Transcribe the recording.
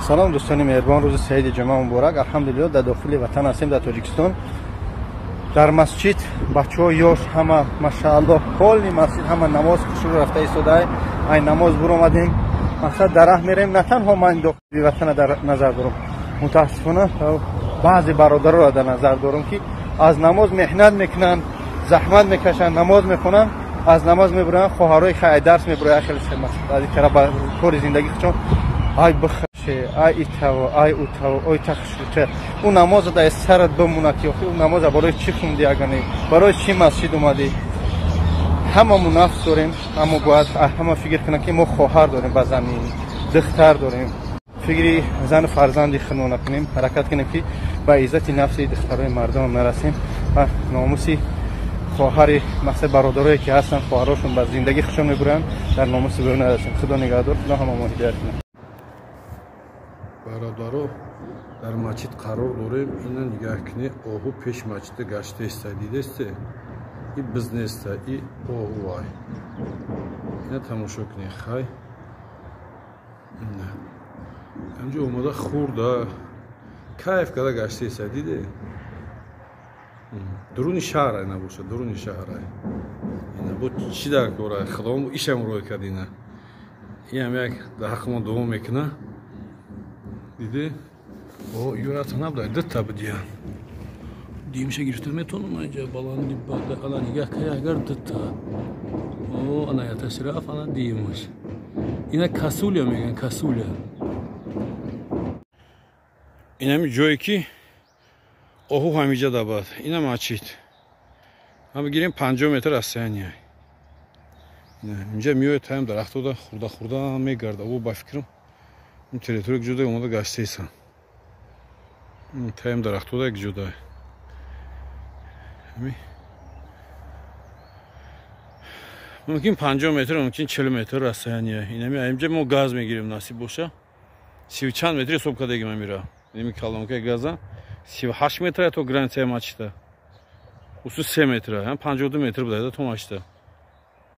Салом, дӯстони меҳрубон, рӯзи саиди ҷумъа муборак. Алҳамдулилло, дар дохили ватан ҳастем, дар Тоҷикистон. Дар масҷид бачаҳо ёш ҳама, машааллоҳ, полный масҷид ҳама намоз хушрӯ рафта истода. Ай намоз буромадем, мақсад дар раҳ мерем. На танҳо ман дохили ватана дар назар дорам, мутаассифона баъзе бародароро дар назар дорам, ки аз намоз меҳнат мекунанд, заҳмат мекашанд, намоз мехонанд, аз намоз мебуранд, хоҳарои хай дарс мебурояд, хеле аз ин тараф ба кори зиндагӣ худшон ай бихаше, ай итаво, ай утаво, ой тахшута. Ӯ намоза дар сарат бимонад, ки охи ӯ намоза барои чӣ хунди, агане барои чӣ масҷид омадӣ? Ҳамамон нафс дорем, аммо бояд ҳама фикр кунанд, ки мо хоҳар дорем, ба замин духтар дорем. Фикри зану фарзанди худро накунем, ҳаракат кунем, ки ба иззати нафси духтарои мардумам нарасем ва номуси хоҳари, мақсад, бародарое ки ҳастанд, хоҳарошон ба зиндагӣ худшон мебуранд, дар номуси ӯ нарасем. Худо нигаҳдор, Худо ҳамамо ҳидоят кунад. Бародаро, дар масҷид қарор дорем. Ина нигаҳ кунед, оҳу пеш масҷида гаштаеста, дидесте? И биз неста, и оҳувай. Ина тамошо кунед, хай. Ҳамҷо омада хӯрда, кайф карда гаштаеста, диде? Дуруни шаҳрай набошад, дуруни шаҳрай. Ина бо чӣ дар корай? Худованд ишам рӯй кард ина. Инам як дар ҳаққи мо дуо мекуна. Диде? О, юрата набуда, дута будия. Димша гирифта метавонам инҷа баланди бада, ана нигаҳ кай, агар дута. О, ана яташ рафт, ана димаш. Ина касулия мегӯянд, касулия. Инами ҷое ки оҳу ҳамиҷа дабад. Ина масҷид. Ҳам бигирем 50 метр расстояние. Инҷа меояд, таям дарахтода хурда хурда мегарда. О, ба фикрам ин территория ҷуда омада гаштаесан. Таям дарахтода як ҷуда. Мумкин 50 метр, мумкин 40 метр расстояние. Инами инҷа мо газ мегирем, насиб боша. 30 чанд метр ҳисоб кардагим амира. Инами колонкаи газа 38 метр то границаи масҷида. 33 метр, ҳам 52 метр буда то масҷида.